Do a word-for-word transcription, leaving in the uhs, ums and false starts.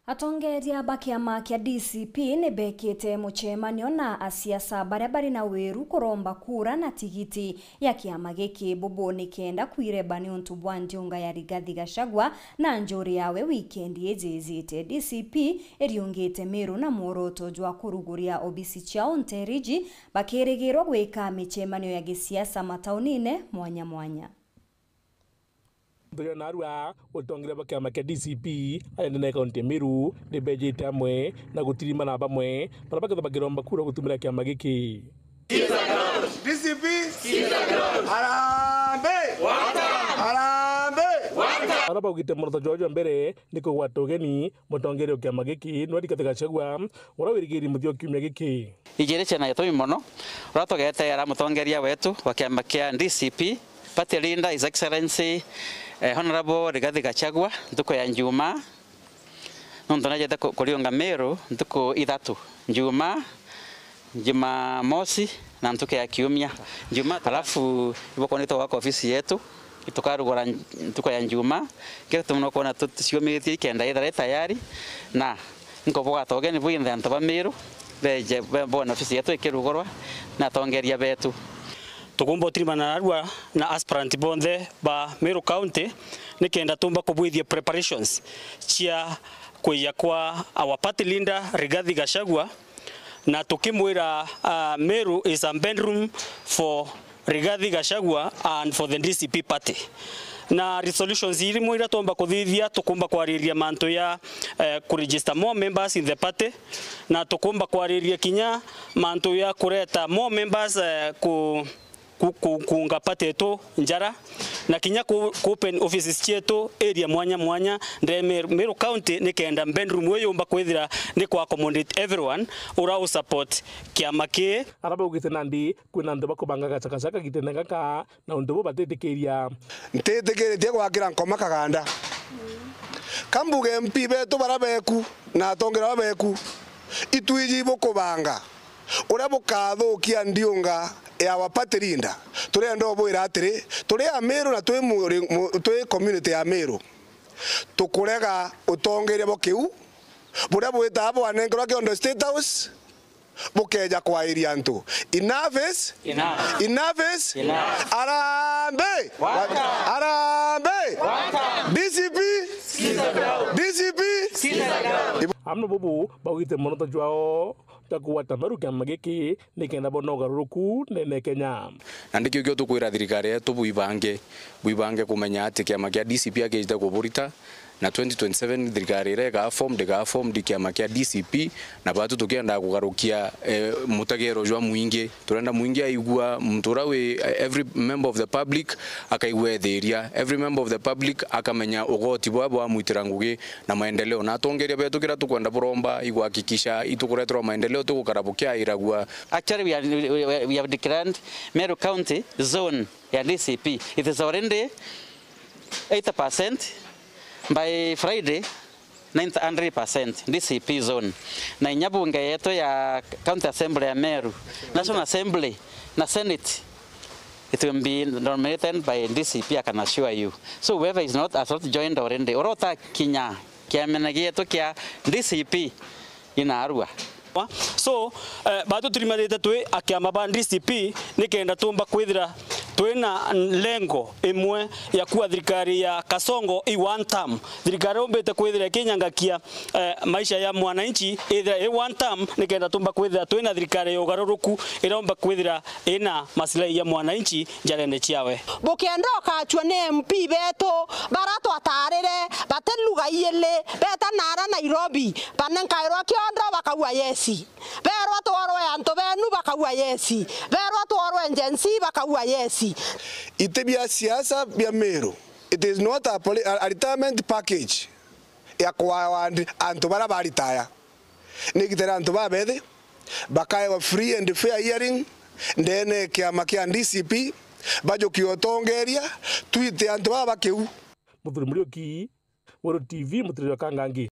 Atongeria ba kiama kia D C P ni bekite mucemanio na asiasa baria bari na wiru kuromba kura na tigiti ya kiama giki bubu nikenda kwireba niuntu bwa ndiunga ya Rigathi Gachagua na njuri yawe wikendi iji ijite. D C P iriungite Meru na mworoto jwa kuruguria obisi ciao Nteriji, bakirigirwa gwika micemanio ya gisiasa mataunine mwanya mwanya. Nturia narua utongeria bwa kiama kia D C P aria ndene kaunti ya Meru ni bejite amwe na gutirima na bamwe baria bakethwa bakiromba kura gutumira kiama giki. D C P! Harambee! Harambee! Aria baugite mworoto jwao jwa mbere ni kugwata ugeni mutongeria wa kiama giki nwe Rigathi Gachagua uria wirigiri muthia wa kiumia giki. Ijiri ciina gitumi mono uria tugeteera mutongeria wetu wa kiama kia D C P, party leader, His Excellency, eh, Honorable Rigathi Gachagua, ntuku ya Njumaa, nontu najete ku-, kuriunga Meru ntuku ithatu, Njumaa, Jumamosi na ntuku ya Kiumia. Njumaa, alafu ibukwona itugwaka ofisi yetu, itukarugura ntuku ya Njumaa, kira tumu nukwona tu-, tuciumithitie ikenda ithira i tayari, na nkubugata ugeni bwinthe antu ba Meru beje be-, bone ofisi yetu ikirugurwa na atongeria betu. Tukumba utirimana narua na aspirant bonthe ba Meru County nikenda tumba kubwithia preparations cia kwija kwa our party leader Rigathi Gachagua, na tukimwira, ah, Meru is a bedroom for Rigathi Gachagua and for the D C P party. Na resolutions irimwe iria tuumba kuthithia, tukumba kwariria mantu ya, eh, kuregister more members in the party, na tukumba kwariria kinya mantu ya kureta more members, eh, ku, ku, ku, kuunga party yetu njara, na kinya ku, ku open offices cietu area mwanya mwanya ndene Meru, Meru County, nikenda bedroom iu yumba kwithira ni ku accommodate everyone ura u support kiama kii. Ara baugite nandi kwina antu bakubanga gacakacaka gitene gaka, na untu buu batitikiria. Ntitikiritie gwakira nkoma kaganda. Ka mbuge M P betu bara beku na atongeria bara beku, itwiji bukubanga uria bukathukia ndiunga ya our party leader. Turenda ubwira atiri, turi Amiru na twi muri-, mu-, twi community ya Amiru, tukurega utongeria bwa kiu buria bwitaga bwanenkerwa kiondo State House, bukeja kwairia antu. Enough is enough. Enough is enough. Harambee! One time. Harambee! One time. D C P! Sikiza ground. D C P! Sikiza ground. Amwe bubu baugite muoroto jwao jwa kugwata Meru kiama giki nikenda bona ugaruruku nene Kenya. Na ndikio kio tukwira thirikari yetu bwibange, bwibange kumenya ati kiama kia D C P akijite kuburita, na twenty twenty-seven thirikari iria igaa formed, igaa formed kiama kia D C P, na batu tukiendaa kugarukia, eh, mutegero jwa mwingi. Turenda mwingi aigua muntu uria wi, eh, every member of the public akaigua ethiria, every member of the public akamenya ugoti bwa bwamwitira ngugi na maendeleo. Na atongeria betu kiria tukwenda buromba igwakikisha itukureterwa maendeleo, tugukara bukiairagua. Actually, we are, we, we, we have declared Meru County zone ya D C P. It is already eighty percent. By Friday, ninety, hundred percent D C P zone. Na inya bunge yetu ya County Assembly ya Meru, National Assembly na Senate, it will be dominated by D C P, I can assure you. So whoever is not, has not joined already, uria utakinya kiamene gietu kia D C P, inarua. So, eh, batu turimanite twi akiama ba D C P nikenda tumba kwithira twina lengo imwe ya kuwa thirikari ya Kasongo i one term. Thirikari umbite kwithira ikinyangakia, eh, maisha ya mwananchi, ithira i one term, nikenda tumba kwithira twina thirikari ya ugaruruku iromba kwithira ina maslahi ya mwananchi njarene ciawe. Bukenda ukachwa ni M P betu bara twatarire, bati lugha iili, beta nara Nairobi, banenkairwa kiondo, bakaua yesi. Berwa tworwe antu benu, bakaua yesi. Berwa tworwe Gen Z, bakaua yesi. Iti bia siasa bia Meru. It is not a poli-, a, a retirement package ya kwa antu bara baritaya. Ni igita ria antu babethi bakaewa free and fair hearing ndene ya kiama kia D C P, bajukie utongeria, twite antu baba bakiu. Muthuri Muriuki, Weru T V, Mutiriri wa Kangangi.